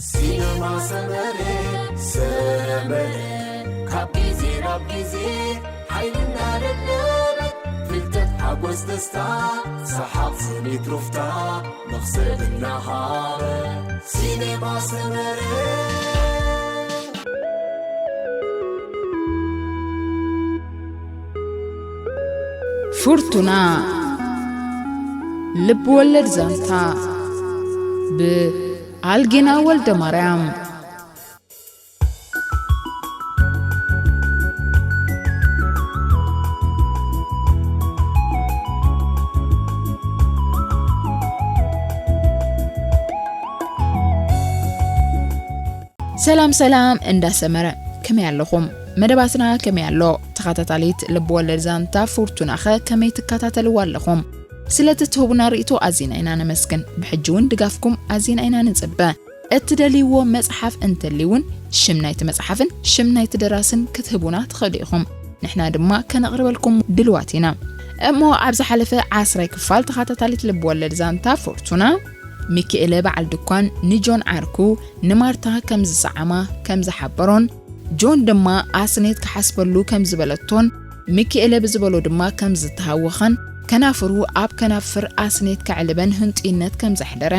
ሲነማ ሰመረ፣ ሰመረ፣ ካብ ግዜ ናብ ግዜ ሓይልና ደለበ፣ ፍልጠት፣ ሓጎስ፣ ደስታ፣ ሰሓቕ፣ ስኒት፣ ሩፍታ፣ መኽሰብ እናሃበ፣ ሲነማ ሰመረ። ፍርቱና፣ ልብ ወለድ ዛንታ፣ ብ ኣልጌና ወልደ ማርያም። ሰላም ሰላም፣ እንዳሰመረ ከመይ ኣለኹም? መደባትና ከመይ ኣሎ? ተኸታታሊት ልብ ወለድ ዛንታ ፍርቱናኸ ከመይ ትከታተልዋ ኣለኹም? ስለቲ ትህቡና ርእይቶ ኣዚና ኢና ነመስግን። ብሕጂ እውን ድጋፍኩም ኣዚና ኢና ንጽበ። እትደልይዎ መጽሓፍ እንተልዩ እውን ሽም ናይቲ መጽሓፍን ሽም ናይቲ ደራስን ክትህቡና ትኽእሉ ኢኹም። ንሕና ድማ ከነቕርበልኩም ድልዋት ኢና። እሞ ኣብ ዝሓለፈ ዓስራይ ክፋል ተኸታታሊት ልብ ወለድ ዛንታ ፍርቱና፣ ሚኪኤለ በዓል ድኳን ንጆን ዓርኩ ንማርታ ከም ዝሰዓማ ከም ዝሓበሮን፣ ጆን ድማ ኣስኔት ክሓስበሉ ከም ዝበለቶን፣ ሚኪኤለ ብዝበሎ ድማ ከም ዝተሃወኸን፣ ከናፍሩ ኣብ ከናፍር ኣስኔት ከዕልበን ህንጡይነት ከም ዘሕደረ፣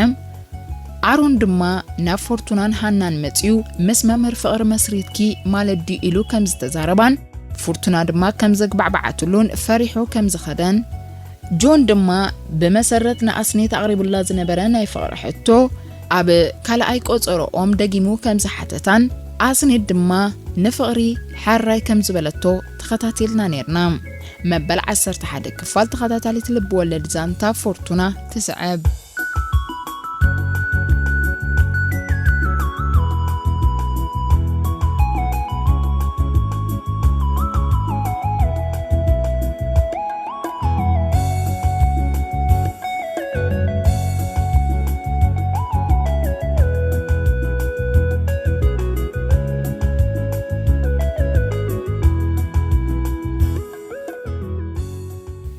ኣሮን ድማ ናብ ፎርቱናን ሃናን መጺኡ፣ ምስ መምህር ፍቕሪ መስሪትኪ ማለት ድዩ ኢሉ ከም ዝተዛረባን፣ ፎርቱና ድማ ከም ዘግባዕባዓትሉን ፈሪሑ ከም ዝኸደን፣ ጆን ድማ ብመሰረት ንኣስኔት ኣቕሪቡላ ዝነበረ ናይ ፍቕሪ ሕቶ ኣብ ካልኣይ ቆጸሮኦም ደጊሙ ከም ዝሓተታን፣ ኣስኔት ድማ ንፍቕሪ ሕራይ ከም ዝበለቶ ተኸታቲልና ኔርና። መበል ዓሰርተ ሓደ ክፋል ተኸታታሊት ልብ ወለድ ዛንታ ፎርቱና ትስዕብ።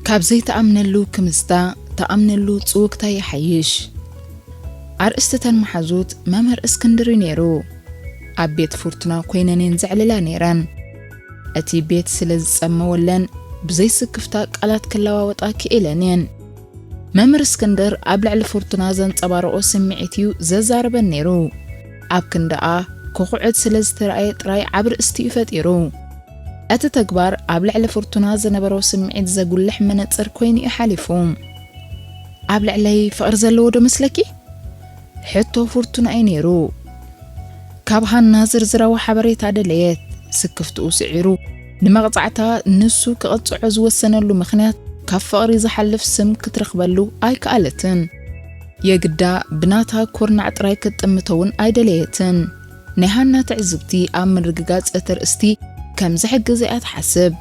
ካብ ዘይተኣምነሉ ክምስታ፣ ተኣምነሉ ጽውግታ ይሓይሽ። ኣርእስቲ እተን መሓዙት መምህር እስክንድር እዩ ነይሩ። ኣብ ቤት ፍርቱና ኮይነን እየን ዘዕልላ ነይረን። እቲ ቤት ስለ ዝጸመወለን፣ ብዘይ ስክፍታ ቃላት ክለዋወጣ ክኢለን እየን። መምህር እስክንድር ኣብ ልዕሊ ፍርቱና ዘንጸባረቖ ስምዒት እዩ ዘዛርበን ነይሩ። ኣብ ክንዳኣ ክኹዕት ስለ ዝተራእየ ጥራይ ዓቢ ርእስቲ እዩ ፈጢሩ። እቲ ተግባር ኣብ ልዕሊ ፍርቱና ዝነበሮ ስምዒት ዘጉልሕ መነጽር ኮይኑ እዩ ሓሊፉ። ኣብ ልዕለይ ፍቕሪ ዘለዎ ዶ መስለኪ? ሕቶ ፍርቱና እዩ ነይሩ። ካብ ሃና ዝርዝራዊ ሓበሬታ ደለየት። ስክፍትኡ ስዒሩ፣ ንመቕጻዕታ ንሱ ክቕጽዖ ዝወሰነሉ ምኽንያት፣ ካብ ፍቕሪ ዝሓልፍ ስም ክትረኽበሉ ኣይከኣለትን። የግዳ ብናታ ኩርናዕ ጥራይ ክትጥምቶ እውን ኣይደለየትን። ናይ ሃና ትዕዝብቲ ኣብ ምርግጋጽ እቲ ርእስቲ ከም ዝሕግዝ እያ ትሓስብ።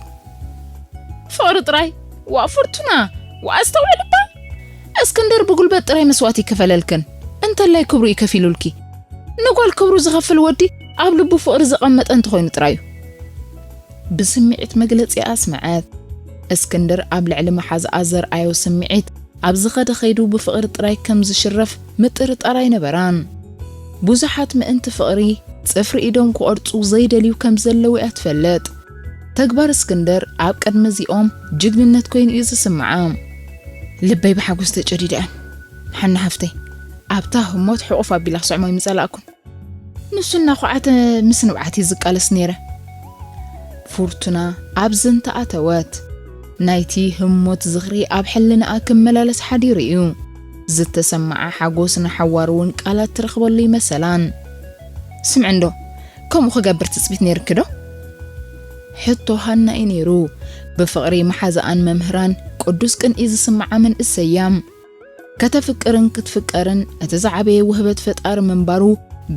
ፍቕሪ ጥራይ? ዋእ ፍርቱና፣ ዋእ ኣስተውዕል እባ። እስክንድር ብጉልበት ጥራይ መስዋእቲ ይከፈለልክን፣ እንተላይ ክብሩ እዩ ከፊሉልኪ። ንጓል ክብሩ ዝኸፍል ወዲ ኣብ ልቡ ፍቕሪ ዘቐመጠ እንተኾይኑ ጥራይ እዩ። ብስምዒት መግለጺ ኣስመዐት። እስክንድር ኣብ ልዕሊ መሓዝኣ ዘርኣዮ ስምዒት ኣብ ዝኸደ ከይዱ ብፍቕሪ ጥራይ ከም ዝሽረፍ ምጥርጣር ኣይነበራን። ብዙሓት ምእንቲ ፍቕሪ ጽፍሪ ኢዶም ክቖርጹ ዘይደልዩ ከም ዘለዉ እያ ትፈልጥ። ተግባር እስክንድር ኣብ ቅድሚ እዚኦም ጅግንነት ኮይኑ እዩ ዝስምዓ። ልበይ ብሓጎስ ተጨዲዳ እያ። ሓና ሃፍተይ፣ ኣብታ ህሞት ሕቑፍ ኣቢላ ክስዕሞ ኣይምጸላእኩን። ንሱ እናኾዓተ ምስ ንብዓት እዩ ዝቃለስ ነይረ። ፉርቱና ኣብ ዝንታ ኣተወት። ናይቲ ህሞት ዝኽሪ ኣብ ሕልናኣ ክመላለስ ሓዲሩ እዩ። ዝተሰምዓ ሓጎስ ንሓዋሩ እውን ቃላት ትረኽበሉ ይመሰላን። ስምዒ እንዶ፣ ከምኡ ክገብር ትጽቢት ነይርኪ ዶ? ሕቶ ሃና እዩ ነይሩ። ብፍቕሪ መሓዛኣን መምህራን ቅዱስ ቅንኢ ዝስምዓ መንእሰይ እያ። ከተፍቅርን ክትፍቀርን እቲ ዝዓበየ ውህበት ፈጣሪ ምንባሩ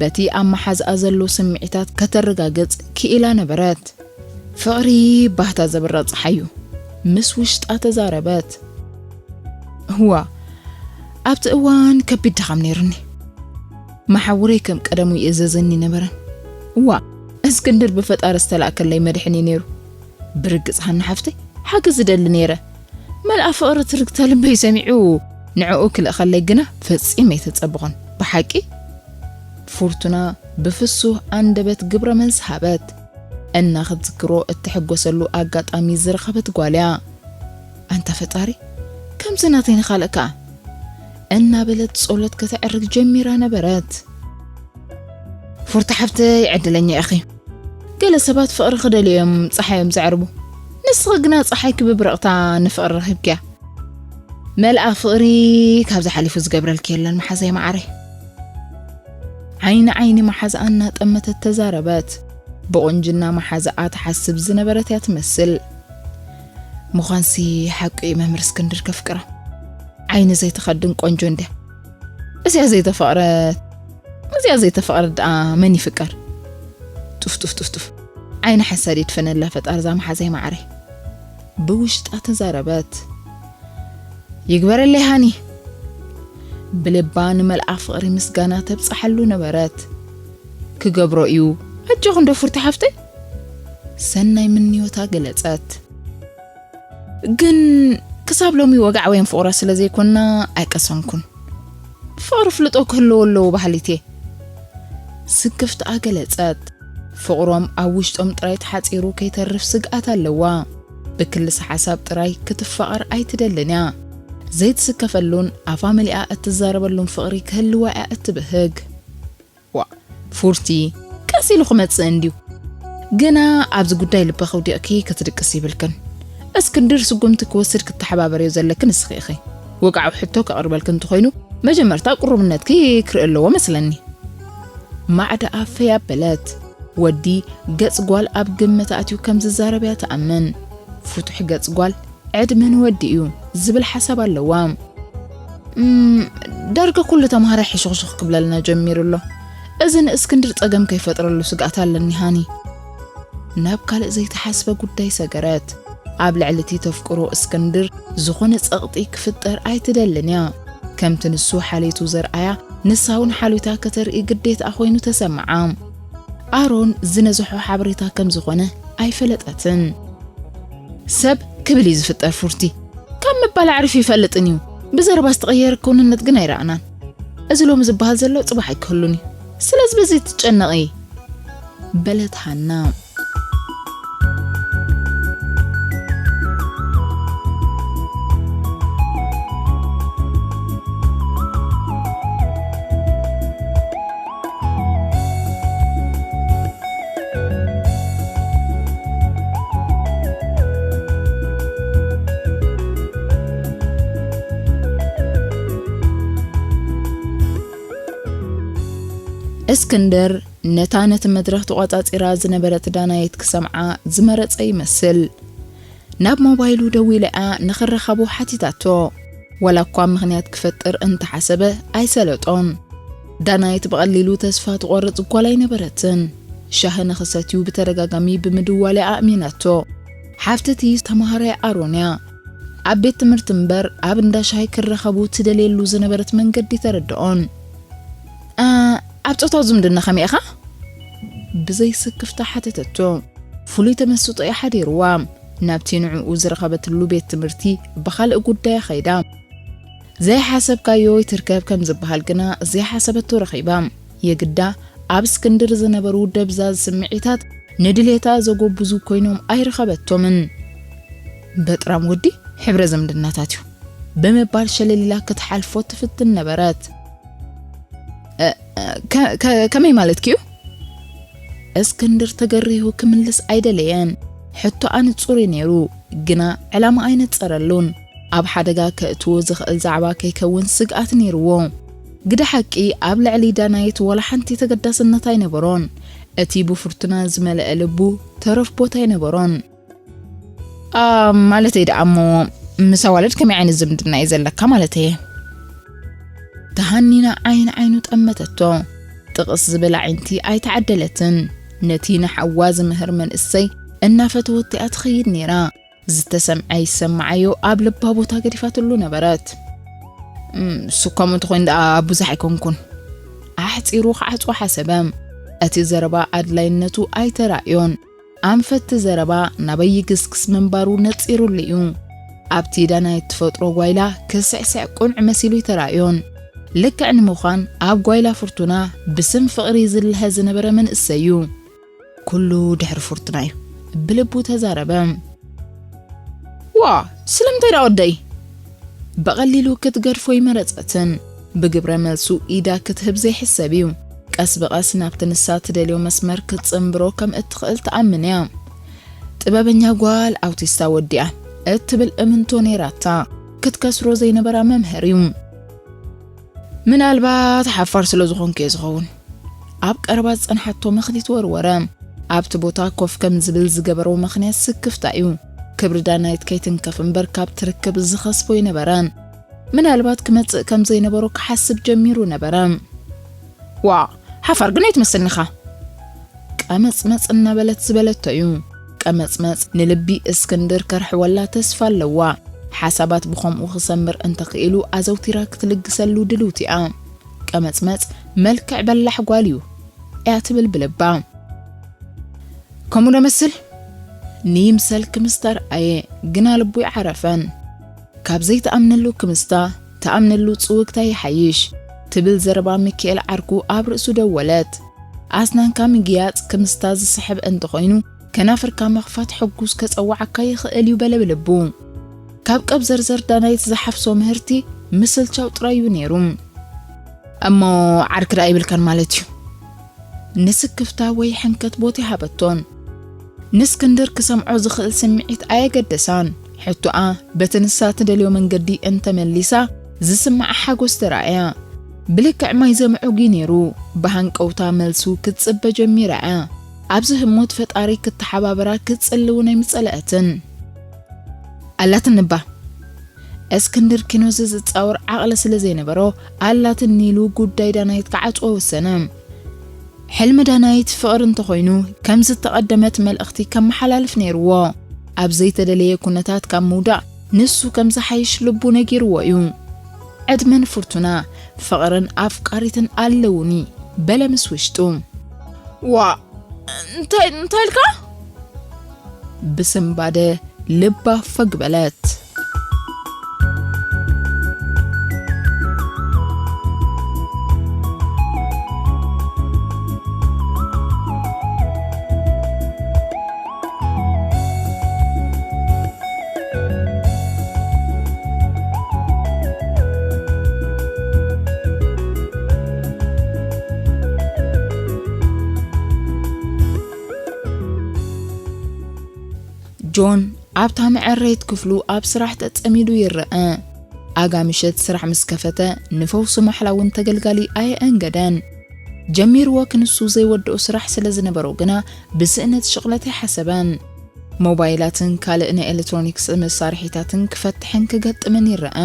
በቲ ኣብ መሓዝኣ ዘሎ ስምዒታት ከተረጋግጽ ክኢላ ነበረት። ፍቕሪ ባህታ ዘብርቕ ጸሓይ እዩ፣ ምስ ውሽጣ ተዛረበት። እዋ፣ ኣብቲ እዋን ከቢድ ድኻም ነይሩኒ። መሓውረይ ከም ቀደሙ ይእዘዘኒ ነበረን። እዋ፣ እስክንድር ብፈጣሪ ዝተላእከለይ መድሕን እዩ ነይሩ። ብርግጽ ሃና ሓፍተይ፣ ሓገዝ ዝደሊ ነይረ። መልኣ ፍቕሪ ትርግታ ልበይ ሰሚዑ ንዕኡ ክልእኸለይ ግና ፈጺመ ኣይተጸበኹን። ብሓቂ? ፉርቱና ብፍሱህ ኣንደበት ግብረ መልሲ ሃበት። እና ክትዝክሮ እትሕጎሰሉ ኣጋጣሚ ዝረኸበት ጓል እያ። ኣንታ ፈጣሪ፣ ከምዚ ናተይ ንኻልእ ከኣ እናበለት ጸሎት ከተዕርግ ጀሚራ ነበረት። ፉርቲ ሓፍተይ፣ ዕድለኛ ኢኺ። ገለ ሰባት ፍቕሪ ክደልዩ እዮም ጸሓዮም ዘዕርቡ። ንስኺ ግና ጸሓይኪ ብብርቕታ ንፍቕሪ ረኺብክያ። መልኣ ፍቕሪ ካብዚ ሓሊፉ ዝገብረልኪ የለን መሓዛይ መዓረይ። ዓይኒ ዓይኒ መሓዝኣ እናጠመተት ተዛረበት። ብቑንጅና መሓዝኣ ትሓስብ ዝነበረት እያ ትመስል። ምዃንሲ ሓቂ እዩ መምህር እስክንድር ከፍቅራ። ዓይኒ ዘይትኸድን ቆንጆ እንድያ። እዚኣ ዘይተፈቕረት፣ እዚኣ ዘይተፈቕረት ደኣ መን ይፍቀር? ጡፍ ጡፍ ጡፍ ጡፍ። ዓይኒ ሓሳድ ይድፈነላ ፈጣሪ እዛ መሓዛይ መዓረይ። ብውሽጣ ተዛረበት። ይግበረለይ ሃኒ። ብልባ ንመልኣ ፍቕሪ ምስጋና ተብጽሓሉ ነበረት። ክገብሮ እዩ። ኣጆኺ እንዶ ፉርቲ ሓፍተይ። ሰናይ ምንዮታ ገለጸት። ግን ክሳብ ሎሚ ወጋዕ ወይም ፍቑራት ስለ ዘይኮንና ኣይቀሰንኩን። ፍቕሪ ፍልጦ ክህልዎ ኣለዎ ባህሊት እየ። ስክፍትኣ ገለጸት። ፍቕሮም ኣብ ውሽጦም ጥራይ ተሓጺሩ ከይተርፍ ስግኣት ኣለዋ። ብክልሰ ሓሳብ ጥራይ ክትፋቐር ኣይትደልን እያ። ዘይትስከፈሉን ኣፋ መሊኣ እትዛረበሉን ፍቕሪ ክህልዋ እያ እትብህግ። ዋ፣ ፉርቲ፣ ቀስ ኢሉ ክመጽእ እንድዩ። ግና ኣብዚ ጉዳይ ልበ ከውዲቕኪ ክትድቅስ ይብልክን። እስክንድር ስጉምቲ ክወስድ ክትተሓባበርዮ ዘለኪ ንስኺ ኢኺ። ወግዓዊ ሕቶ ከቕርበልኪ እንተኾይኑ፣ መጀመርታ ቅሩብነትኪ ክርኢ ኣለዎ መስለኒ። ማዕዳ ኣፈይ ኣበለት። ወዲ ገጽ ጓል ኣብ ግምት ኣትዩ ከም ዝዛረብ እያ ትኣምን። ፍቱሕ ገጽ ጓል ዕድመ ንወዲ እዩ ዝብል ሓሳብ ኣለዋ። እም፣ ዳርጋ ኩሉ ተምሃራይ ሕሹኽሹኽ ክብለልና ጀሚሩ ኣሎ። እዚ ንእስክንድር ጸገም ከይፈጥረሉ ስግኣት ኣለኒ ሃኒ። ናብ ካልእ ዘይተሓስበ ጉዳይ ሰገረት። ኣብ ልዕሊ እቲ ተፍቅሮ እስክንድር ዝኾነ ጸቕጢ ክፍጠር ኣይትደልን እያ። ከምቲ ንሱ ሓልዮቱ ዘርኣያ፣ ንሳ እውን ሓልዮታ ከተርኢ ግዴታኣ ኮይኑ ተሰምዓ። ኣሮን ዝነዝሖ ሓበሬታ ከም ዝኾነ ኣይፈለጠትን። ሰብ ክብል እዩ ዝፍጠር ፉርቲ። ካብ ምባል ኣዕሪፉ ይፈልጥን እዩ። ብዘረባ ዝተቐየረ ክውንነት ግን ኣይረኣናን። እዚ ሎሚ ዝበሃል ዘሎ ጽባሕ ኣይክህሉን እዩ። ስለዚ በዚ ትጨነቒ፣ በለት ሃና። እስክንድር ነታ ነቲ መድረኽ ተቖጻጺራ ዝነበረት ዳናይት ክሰምዓ ዝመረጸ ይመስል። ናብ ሞባይሉ ደዊላ እያ ንኽራኸቡ ሓቲታቶ። ዋላ እኳ ምኽንያት ክፈጥር እንተሓሰበ ኣይሰለጦን። ዳናይት ብቐሊሉ ተስፋ ትቖርጽ ጓል ኣይነበረትን። ሻሂ ንኽሰትዩ ብተደጋጋሚ ብምድዋል እያ ኣእሚናቶ። ሓፍትቲ ተምሃራይ ኣሮን እያ። ኣብ ቤት ትምህርቲ እምበር ኣብ እንዳ ሻሂ ክራኸቡ ትደልየሉ ዝነበረት መንገዲ ተረድኦን። "እ፣ ኣብ ጾታዊ ዝምድና ከመይ ኢኻ?" ብዘይ ስክፍታ ሓተተቶ። ፍሉይ ተመስጦ እዩ ሓዲርዋ። ናብቲ ንዕኡ ዝረኸበትሉ ቤት ትምህርቲ ብኻልእ ጉዳያ ኸይዳ። ዘይሓሰብካዮ ይትርከብ ከም ዝበሃል ግና ዘይሓሰበቶ ረኺባ። የግዳ ኣብ እስክንድር ዝነበሩ ደብዛዝ ስምዒታት ንድሌታ ዘጎብዙ ኮይኖም ኣይረኸበቶምን። "በጥራም ወዲ ሕብረ ዝምድናታት እዩ" ብምባል ሸለል ኢላ ክትሓልፎ ትፍትን ነበረት። "እ፣ እ፣ ከ-፣ ከ-፣ ከመይ ማለትኪ እዩ?" እስክንድር ተገሪሁ ክምልስ ኣይደለየን። ሕቶኣ ንጹር እዩ ነይሩ፣ ግና ዕላማ ኣይነጸረሉን። ኣብ ሓደጋ ከእትዎ ዝኽእል ዛዕባ ከይከውን ስግኣት ነይርዎ። ግደ ሓቂ ኣብ ልዕሊ ዳናይት ዋላ ሓንቲ ተገዳስነት ኣይነበሮን። እቲ ብፍርቱና ዝመልአ ልቡ ተረፍ ቦታ ኣይነበሮን። "ኣ፣ ማለተይ ደኣ እሞ ምስ ኣዋልድ ከመይ ዓይነት ዝምድና እዩ ዘለካ ማለተይ?" ተሃኒና ዓይን ዓይኑ ጠመተቶ። ጥቕስ ዝብል ኣዒንቲ ኣይተዓደለትን። ነቲ ንሓዋ ዝምህር መንእሰይ እናፈተወቶ እያ ትኸይድ ነይራ። ዝተሰምዐ ይሰምዓዮ ኣብ ልባ ቦታ ገዲፋትሉ ነበረት። "እም፣ እሱ እኳ ከምኡ እንተኾይኑ ደኣ ብዙሕ ኣይኮንኩን።" ኣሕጺሩ ክዓጽዎ ሓሰበ። እቲ ዘረባ ኣድላይነቱ ኣይተራእዮን። ኣንፈት ዘረባ ናበይ ይግስግስ ምንባሩ ነጺሩሉ እዩ። ኣብቲ ዳናይት ትፈጥሮ ጓይላ ክስዕስዕ ቁኑዕ መሲሉ ይተራእዮን። ልክዕ ንምዃን ኣብ ጓይላ ፍርቱና ብስም ፍቕሪ ዝልሀ ዝነበረ መንእሰይ እዩ። ኩሉ ድሕሪ ፍርቱና እዩ፣ ብልቡ ተዛረበ። ዋ፣ ስለምንታይ ደኣ ወደይ? ብቐሊሉ ክትገድፎ ይመረጸትን ብግብረ መልሱ ኢዳ ክትህብ ዘይሕሰብ እዩ። ቀስ ብቐስ ናብቲ ንሳ ትደልዮ መስመር ክትጽንብሮ ከም እትኽእል ትኣምን እያ። ጥበበኛ ጓል ኣውቲስታ ወዲኣ እትብል እምንቶ ነይራታ። ክትከስሮ ዘይነበራ መምሀር እዩ። ምናልባት ሓፋር ስለ ዝኾንኩ እየ ዝኸውን። ኣብ ቀረባ ዝጸንሓቶ መኽሊት ወርወረ። ኣብቲ ቦታ ኮፍ ከም ዝብል ዝገበሮ ምኽንያት ስክፍታ እዩ። ክብሪ ዳናይት ከይትንከፍ እምበር ካብ ትርክብ ዝኸስቦ ኣይነበረን። ምናልባት ክመጽእ ከም ዘይነበሮ ክሓስብ ጀሚሩ ነበረ። ዋ፣ ሓፋር ግን ኣይትመስልንኻ። ቀመጽመጽ እናበለት ዝበለቶ እዩ። ቀመጽመጽ ንልቢ እስክንድር ከርሕወላ ተስፋ ኣለዋ። ሓሳባት ብኸምኡ ክሰምር እንተኽኢሉ ኣዘውቲራ ክትልግሰሉ ድልውቲ እያ። ቀመጽመጽ መልክዕ በላሕ ጓል እዩ እያ ትብል ብልባ። ከምኡ ዶ መስል? ንይምሰል ክምስታ ረኣየ፣ ግና ልቡ ይዓረፈን። ካብ ዘይትኣምነሉ ክምስታ ትኣምነሉ ጽውግታ ይሓይሽ ትብል ዘረባ ሚካኤል ዓርኩ ኣብ ርእሱ ደወለት። ኣስናንካ ምግያጽ ክምስታ ዝስሕብ እንተኾይኑ፣ ከናፍርካ ምኽፋት ሕጉስ ከጸውዓካ ይኽእል እዩ በለ ብልቡ። ካብ ቀብ ዘርዘር ዳናይት ዝሓፍሶ ምህርቲ ምስልቻው ጥራይ እዩ ነይሩ። እሞ ዓርኪ ደኣ ይብልካን ማለት እዩ። ንስክፍታ ወይ ሕንከት ቦታ ይሃበቶን። ንእስክንድር ክሰምዖ ዝኽእል ስምዒት ኣየገደሳን። ሕቶኣ በቲ ንሳ ትደልዮ መንገዲ እንተመሊሳ ዝስምዓ ሓጎስ ተራእያ። ብልክዕ ማይ ዘምዕጉ ነይሩ። ብሃንቀውታ መልሱ ክትጽበ ጀሚራ እያ። ኣብዚ ህሞት ፈጣሪ ክተሓባበራ ክትጽሊ እውን ኣይምጸለአትን። ኣላትኒ እባ። እስክንድር ኪኖዚ ዝጻወር ዓቕሊ ስለ ዘይነበሮ፣ ኣላትኒ ኢሉ ጉዳይ ዳናይት ክዓጽዎ ወሰነ። ሕልሚ ዳናይት ፍቕሪ እንተኾይኑ፣ ከም ዝተቐደመት መልእኽቲ ከመሓላልፍ ነይርዎ። ኣብ ዘይተደለየ ኩነታት ካብ ምውዳቕ፣ ንሱ ከም ዝሓይሽ ልቡ ነጊርዎ እዩ። ዕድመን ፍርቱና፣ ፍቕርን ኣፍቃሪትን ኣለውኒ፣ በለ ምስ ውሽጡ። ዋ፣ እንታይ፣ እንታይ ኢልካ? ብስንባደ ልባ ፈግ በለት። ጆን ኣብታ መዐረይት ክፍሉ ኣብ ስራሕ ተጸሚዱ ይረአ። ኣጋ ምሸት ስራሕ ምስ ከፈተ፣ ንፈውሲ ማሕላ እውን ተገልጋሊ ኣየአንገደን። ጀሚርዎ ክንሱ ዘይወድኦ ስራሕ ስለ ዝነበሮ ግና፣ ብስእነት ሽቕለት ኣይሓሰበን። ሞባይላትን ካልእ ናይ ኤሌክትሮኒክስ መሳርሒታትን ክፈትሕን ክገጥምን ይረአ።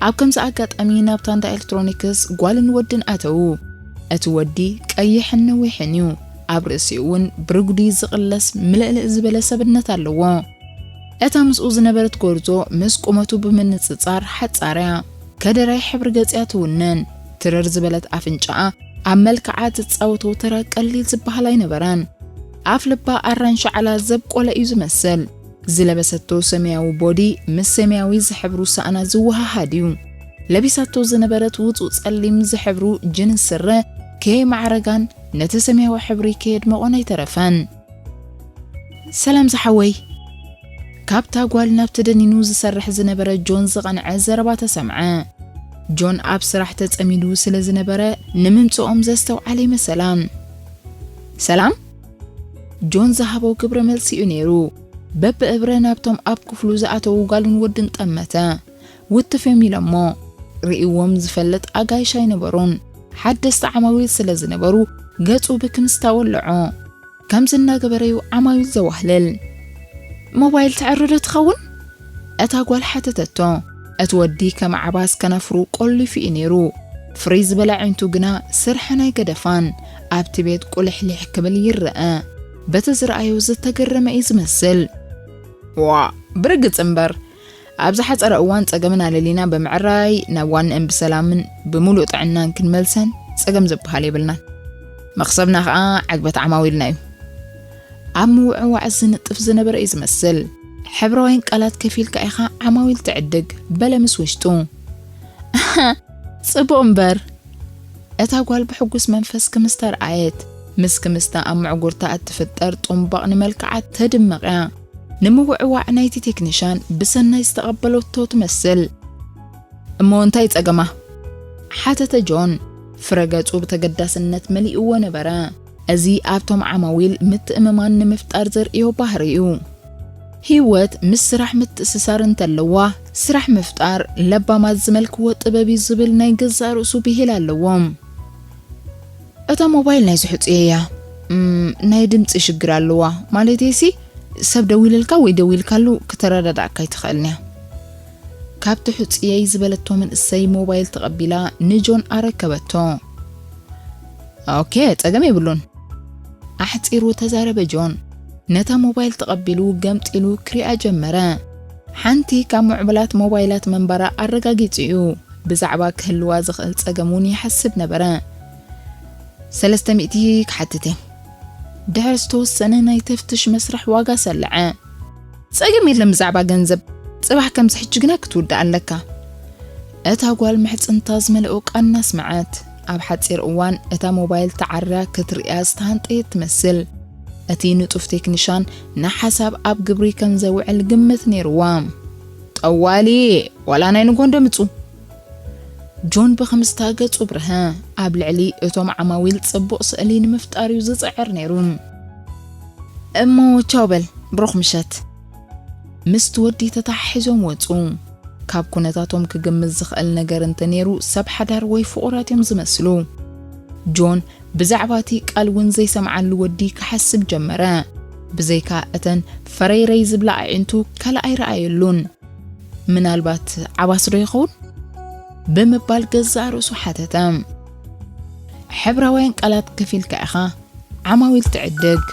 ኣብ ከምዚ ኣጋጣሚ ናብታ እንዳ ኤሌክትሮኒክስ ጓልን ወድን ኣተዉ። እቲ ወዲ ቀይሕን ነዊሕን እዩ። ኣብ ርእሲኡ እውን ብርጉዲ ዝቕለስ ምልእልእ ዝበለ ሰብነት ኣለዎ። እታ ምስኡ ዝነበረት ጎርዞ ምስ ቁመቱ ብምንጽጻር ሓጻር እያ። ከደራይ ሕብሪ ገጽ እያ ትውንን። ትርር ዝበለት ኣፍንጫኣ ኣብ መልክዓ ትጻወቶ ተራ ቀሊል ዝበሃል ኣይነበረን። ኣፍ ልባ ኣራንሺ ዓላ ዘብቆለ እዩ ዝመስል። ዝለበሰቶ ሰማያዊ ቦዲ ምስ ሰማያዊ ዝሕብሩ ሳእና ዝወሃሃድ እዩ። ለቢሳቶ ዝነበረት ውጹእ ጸሊም ዝሕብሩ ጅንስ ስረ ከየማዕረጋን ነቲ ሰማያዊ ሕብሪ ከየድመቖን ኣይተረፈን። ሰላም ዝሓወይ። ካብታ ጓል ናብቲ ደኒኑ ዝሰርሕ ዝነበረ ጆን ዝቐንዐ ዘረባ ተሰምዐ። ጆን ኣብ ስራሕ ተጸሚዱ ስለ ዝነበረ ንምምጽኦም ዘስተውዓለ ይመሰላን። ሰላም? ጆን ዝሃቦ ግብረ መልሲ እዩ ነይሩ። በብእብረ ናብቶም ኣብ ክፍሉ ዝኣተዉ ጓልን ወድን ጠመተ። ውትፍ እዮም ኢሎሞ። ርእይዎም ዝፈልጥ ኣጋይሽ ኣይነበሩን። ሓደስቲ ዓማዊል ስለ ዝነበሩ ገጹ ብክምስታ ወለዖ። ከምዚ እናገበረ እዩ ዓማዊል ዘዋህልል። ሞባይል ተዕርዶ ትኸውን? እታ ጓል ሓተተቶ። እቲ ወዲ ከም ዓባስ ከናፍሩ ቆሊፉ እዩ ነይሩ። ፍርይ ዝበለ ኣዒንቱ ግና ስርሐን ኣይገደፋን። ኣብቲ ቤት ቁልሕሊሕ ክብል ይረአ። በቲ ዝረኣዮ ዝተገረመ እዩ ዝመስል። ዋ፣ ብርግጽ እምበር፣ ኣብ ዝሓጸረ እዋን ጸገምና ለሊና ብምዕራይ ናብ ዋንአን ብሰላምን ብምሉእ ጥዕናን ክንመልሰን ጸገም ዝበሃል የብልናን። መኽሰብና ኸኣ ዕግበት ዓማዊልና እዩ። ኣብ ምውዕዋዕ ዝንጥፍ ዝነበረ እዩ ዝመስል። ሕብራውያን ቃላት ከፊልካ ኢኻ ዓማዊል ትዕድግ፣ በለ ምስ ውሽጡ። ጽቡቕ እምበር፣ እታ ጓል ብሕጉስ መንፈስ ክምስታ ረኣየት። ምስ ክምስታ ኣብ ምዕጉርታ እትፍጠር ጡምባቕ ንመልክዓ ተድምቕ እያ። ንምውዕዋዕ ናይቲ ቴክኒሻን ብሰናይ ዝተቐበለቶ ትመስል። "እሞ እንታይ ጸገማ?" ሓተተ ጆን። ፍረ ገጹ ብተገዳስነት መሊእዎ ነበረ። እዚ ኣብቶም ዓማዊል ምትእምማን ንምፍጣር ዘርእዮ ባህሪ እዩ። ህይወት ምስ ስራሕ ምትእስሳር እንተለዋ፣ ስራሕ ምፍጣር ለባማት ዝመልክዎ ጥበብ እዩ ዝብል ናይ ገዛእ ርእሱ ብሂል ኣለዎ። "እታ ሞባይል ናይ ዝሕጽየ እያ። እም፣ ናይ ድምጺ ሽግር ኣለዋ። ማለተይሲ፣ ሰብ ደዊልልካ ወይ ደዊልካሉ ክተረዳዳእካ ኣይትኽእልን እያ።" ካብ ትሕጽየይ ዝበለቶ መንእሰይ ሞባይል ተቐቢላ ንጆን ኣረከበቶ። "ኦኬ፣ ጸገም የብሉን።" ኣሕጺሩ ተዛረበ ጆን። ነታ ሞባይል ተቐቢሉ ገምጢሉ ክሪኣ ጀመረ። ሓንቲ ካብ ምዕቡላት ሞባይላት መንባራ ኣረጋጊጹ እዩ። ብዛዕባ ክህልዋ ዝኽእል ጸገም እውን ይሓስብ ነበረ። "ሰለስተ ሚእቲ ክሓትት እየ።" ድሕሪ ዝተወሰነ ናይ ተፍትሽ መስርሕ ዋጋ ሰለዐ። "ጸገም የለን ብዛዕባ ገንዘብ። ጽባሕ ከምዚ ሕጂ ግና ክትውዳእ ኣለካ።" እታ ጓል ምሕጽንታ ዝመልኦ ቃል እናስመዐት፣ ኣብ ሓጺር እዋን እታ ሞባይል ተዓርያ ክትርእያ ዝተሃንጠየት ትመስል። እቲ ንጡፍ ቴክኒሻን ንሓሳብ ኣብ ግብሪ ከም ዘውዕል ግምት ነይርዋ። "ጠዋሊ፣ ዋላ ናይ ንጎ እንደምጹ?" ጆን ብኽምስታ ገጹ ብርሀ። ኣብ ልዕሊ እቶም ዓማዊል ጽቡቕ ስእሊ ንምፍጣር እዩ ዝጽዕር ነይሩ። "እሞ ቻው በል፣ ብሩኽ ምሸት።" ምስቲ ወዲ ተተሓሒዞም ወጹ። ካብ ኩነታቶም ክግምት ዝኽእል ነገር እንተነይሩ፣ ሰብ ሓዳር ወይ ፍቑራት እዮም ዝመስሉ። ጆን ብዛዕባ እቲ ቃል እውን ዘይሰምዓሉ ወዲ ክሓስብ ጀመረ። ብዘይካ እተን ፈረይረይ ዝብላ ኣዒንቱ ካልእ ኣይረኣየሉን። "ምናልባት ዓባስ ዶ ይኸውን?" ብምባል ገዛእ ርእሱ ሓተተ። ሕብራውያን ቃላት ከፊልካ ኢኻ ዓማዊል ትዕድግ።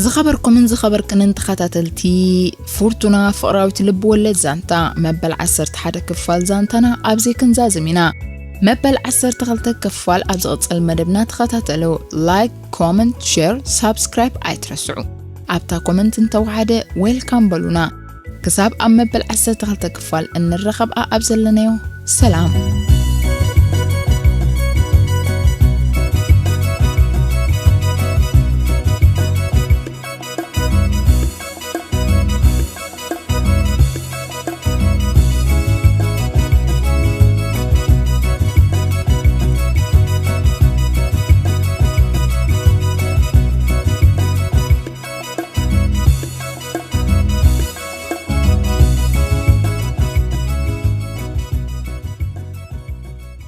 ዝኸበርኩምን ዝኸበርክንን ተኸታተልቲ ፍርቱና ፍቕራዊት ልብ ወለድ ዛንታ፣ መበል ዓሰርተ ሓደ ክፋል ዛንታና ኣብዚ ክንዛዝም ኢና። መበል ዓሰርተ ክልተ ክፋል ኣብ ዝቕጽል መደብና ተኸታተሉ። ላይክ፣ ኮመንት፣ ሼር፣ ሳብስክራይብ ኣይትረስዑ። ኣብታ ኮመንት እንተወሓደ ዌልካም በሉና። ክሳብ ኣብ መበል ዓሰርተ ክልተ ክፋል እንረኸብ ኣብ ዘለናዮ ሰላም።